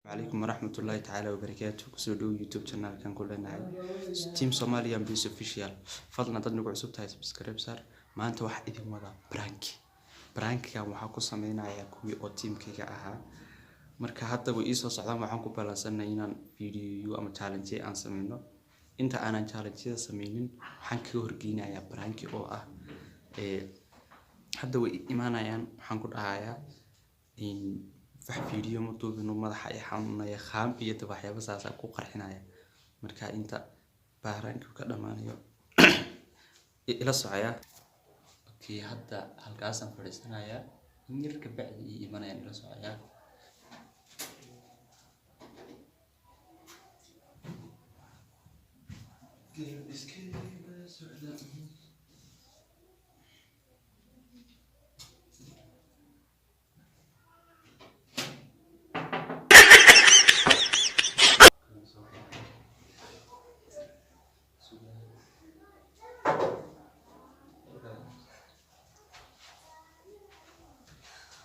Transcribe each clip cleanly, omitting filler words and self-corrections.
Calaykum waraxmatullaahi tacaala wabarakaatu. Kusoo dhow YouTube channelkan ku leenahay Team Somalian Peace Official. Fadlan dad nagu cusub tahay, subscribe saar. Maanta waxaa idin wadaa prank. Prankigan waxaa ku sameynayaa kuwii oo teamkayga ahaa. Marka hadda way iisoo socdaan. Waxaan ku ballansanay inaan video ama challenge aan sameyno. Inta aanan challenge-yada sameynin, waxaan kaga horgeynayaa pranki oo ah hadda way imaanayaan. Waxaan ku dhahayaa wax video ma duubino, madaxa i xanuunaya, khaam iyo dab waxyaabo saasa ku qarxinaya. Marka inta prankigu ka dhamaanayo ila socaya. Okay, hadda halkaasaan fadhiisanayaa, in yar ka bacdi ii imanayaan, ila socoyaa.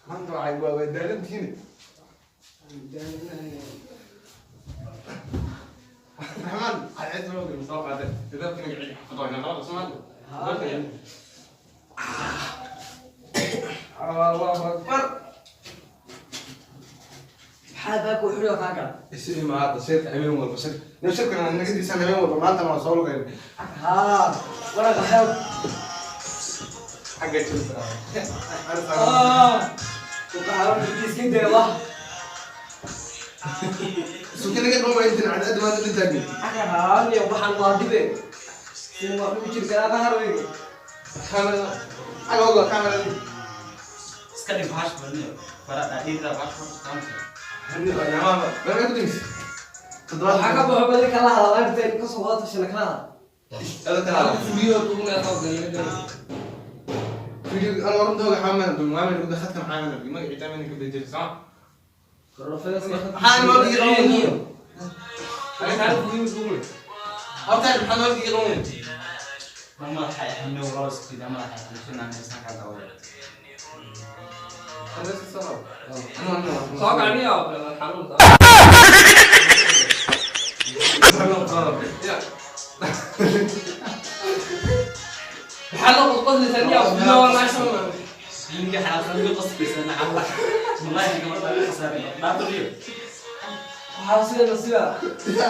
Maanta waxay waa daalantihiin. Raxmaan, cadceed loo gelo soo qaade. Albaabka naga celi. Xafadda waa inaan qalab Soomaali. Albaabka celi. Allahu akbar. Maxaa baabka wuxuu kaa gala? Isi imaada shirka habeen walba shirka. Nin shirkan aan naga diisan habeen walba, maanta waan soo lugayn. Haa, waraqa xeeb. Xagga jirta. Iska daya wah. Suuqa naga dhawaa intan cadceed maanta dhan taagin. Haaniyo waxaan waa dhibe sin waa dhibi jir karaa qaharweyga. Kamerada. Xagga oga kamerada. Iska dhig bahash badniyo fara dhadhiida bahash horta. Yamaama. Meeqa ku dimis? Toddobaad. Waxaa ka baxo badi kala hadla inta kasoo wada tashana kala hadla. Ada kala. Fuliyo tuugna qawdan. Video أنا ورمت هو حامل بالمعامل يقول دخلت معانا magaciisa ma ka bedel sax. Maxaan ma dhigi qabanay? Horta maxaan ma dhigi qabanay? Madaxa i xanuun walaal, iska diida madaxa i xanuunsanaa meeshaan kaa daawada. Soo gacmiya xanuunta. Maxaa la qosqoslaysaa niya? Ninka xanaaqsan igu qasbaysa nacalla. Wallahi gabadha igu khasaaray dhaafuriyo. Waxaa sida nasiba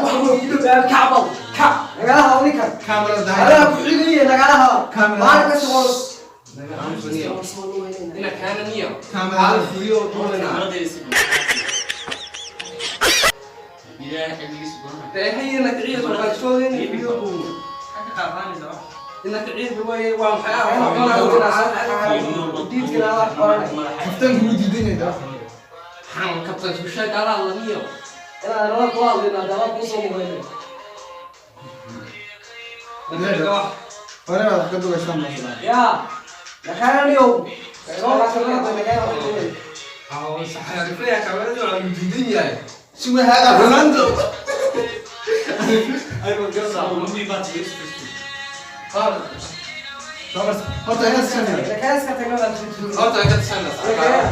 wax way ku dhawaan kacbal kac nagala hadla ninkan. Kamerada. Anaga ku xigaya nagala hadla. Kamerada. Maalin kasta waa Ina kaana niyo. Kamerada. Gabadha ilaahay xilligiisa goorma ka qaadanaysa wax. Diidkana wax qoranay. Kaftanku wuu diidan yahay daa. Inaan nala kula hadlayna daba kuu soo muqaynay. Hore baad wax ka dugaysaan masla. Yaa nakaaniyow soo nakaaniyow. Diidan yahay. Si waa hada Ronaldo. Mummy baa Yesu Kristo. Horta inaad sanaa. Nakaan iska tagno. Horta ka tashanaa.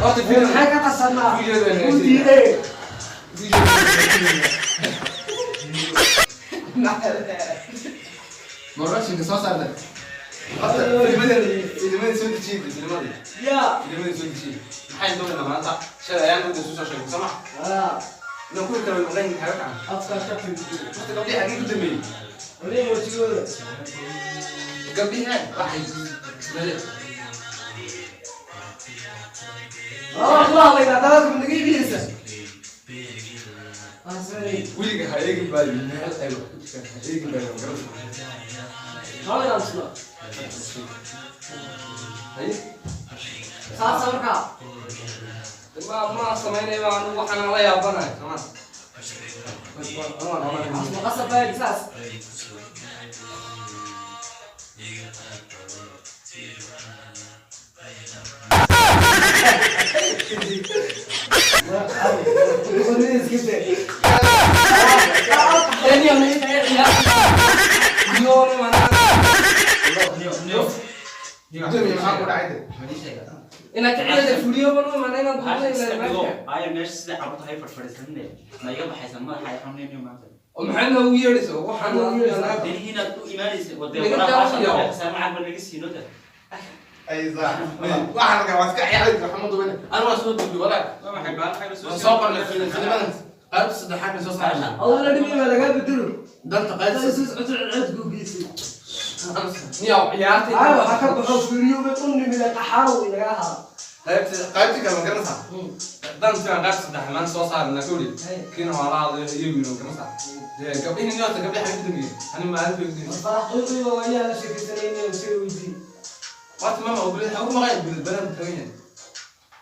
Horta video. Maxaa ka tasanaa? Video. U diiday. Morashinka soo saartay. Horta filimada soo dejiyay, filimada. Yaa. Filimada soo dejiyay. Maxay doonaa maanta? Shalay ayaan u soo sheegay sama. Haa. Inaan kuwi kale maqan yahay ka. Afka ka fidi. Horta gabdhihi xaggee ku dambeeyay? Wali wajigooda. Gabdhihi waxay male. Waa kula hadlaynaa daba naga iibinaysa. Weliga ha eegin baa meel ay wax ku jiraan, ha eegin baa garan. Haween aan isla. Haye. Saasa markaa. Ma samaynaya anigu, waxaan la yaabanahay. Asma qasab baa saas. Gudoomiye, maxaa ku dhacay? Inaad kiciyada fuliyo ban u imaanay inaad Bahasha iska dhigo. duubnay. Aya meesha sida carruurta hay fadhfadhisanine. Ma iga baxaysa madaxa ay xanuunaynayo maanta. Oo maxay noogu yeedhayso waxaan noogu yeedhaysaa? Dee inaad u imaanaysa wadee Naga waraa bahasha daawayo. meesha lacag ba naga siino de. Ay sax, waxaan arkaa waa iska ciyaaray, waxaan ma duubin anigu, waa soo duubay walaa. Waa maxay baal waan soo qornay filimadan, qaybta saddexaad bay soo saarnay. Adoo la dhimi baa lagaa bedelo. Danta qaybta Soo socoto cod googlisay. Niyow ciyaartay. Ay, waxa ka baxo fiiriyo bay u nimid qaxarow inaga ahaa. Qaybta kale ma garanaysaa? Dan sidan qaybta saddexaad maanta soo saarna kawli. Kiina waa la hadlay iyo wiilo garanaysaa. Dee gabdhihi niyoota gabdhaha ku dambeeyay. Ani maalin bay ku dambeeyay. Farax qiiqiyo ayaa la sheekaysanayay isaga weydiin. Waata mama ogolid ha ugu maqay gudad badan tagan yahay.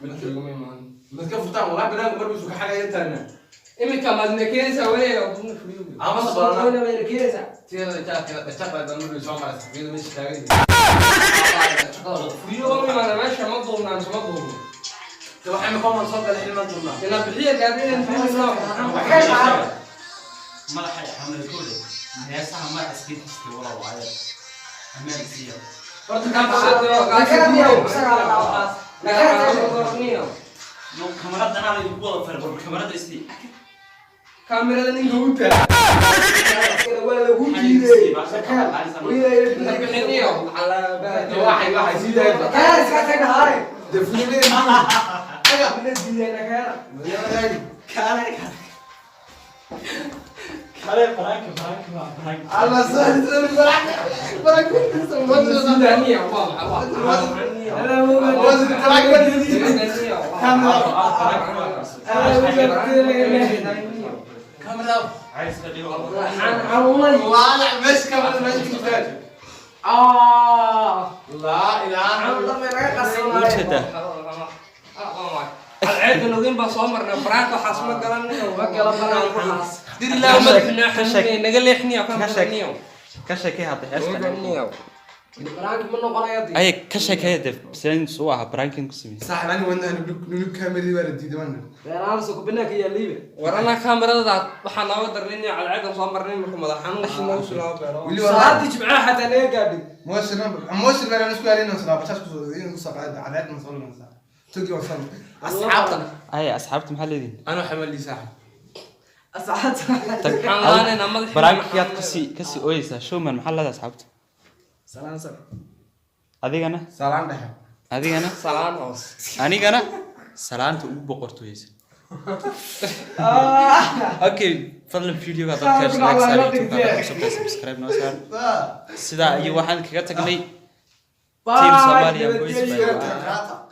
Ma joogo, ma imaan. Madka furtaan walaa bilaanku mar buu ka xagaya taagna. Iminka maadna keenaysaa waleega duubna fuliyo. Ama sabarana. Wayna bayna keenaysaa. Tiyada jaadka jaadka dan mar soo maraysa iyada meesha taagan yahay. Fuliyo ban u imaanay meesha, ma duubnaa mise ma duubno? De waxay ma soo galay xilma duubnaa. Inaad bixiya gaadhi inaan fulinaysaa. Waxay qaar. Madaxa ay xanuunay kowle. Heesaha madaxa iska xistay walaa waaye. Ammaan siiya. Horta No kamarada anaa laydinku wada faray, war kamarada isii. Kaamirada ninka u taa. Waa lagu jiiday. Bixiniyo. De waxay sii daayeen. Kaya iska tag haare. De fulimeed. Aga bila diiday nakana. Kale kale baraanka baraanka waa baraanka. Allah soo soo baraak baraak. Sidaaniya waa maxay? Ala waa. Kamera. Cayska dhigo. Xanuunay. لا مش كاميرا مش كتاب. لا اله. Xanuun dhamay naga qasbanaayo. Ujeedaa. Cadceedda nogin baa soo marnay baraanka, waxaas ma garanayo. Ma gala baraan waxaas. Dirlaa madaxna xanuunay naga leexniya Ka sheeg. kan. Ka sheekay hadda heesta. Baraanki ma noqonayo dii. Ay, ka sheekay hadda seen suu ahaa pranking ku sameeyay. صاحب انا وانا نلوك كاميرا ولا دي دمان. Beeraha soo kubinaaka yaa liibe. War anaa kaamirada waxaa nooga darnay inay cadceedan soo marnay marka madax xanuun noogu soo beero. ولي والله. Salaadii jimcaha xataa naga gaadhin. موشر موشر انا نسكو علينا صلاة بس اسكو سقعد عادات نصلي نصلي تجي وصل اصحابنا. Ay, asxaabta maxaa leedihin? انا حمل لي صاحب. Asxaabta. Tag. Waxaan laanaynaa madaxii. Prankigaad kasii ooyeysaa showman, maxaa leedahay asxaabta? Salaan sar. Adigana? سلام ده. Adigana? Salaan hoos. Anigana salaanta ugu boqortooyeysa. Okay, fadlan videoga dadka like saar, youtube ka subscribe noo saar. Sidaa iyo waxaan kaga tagnay Team Somalia Boys. Bye bye.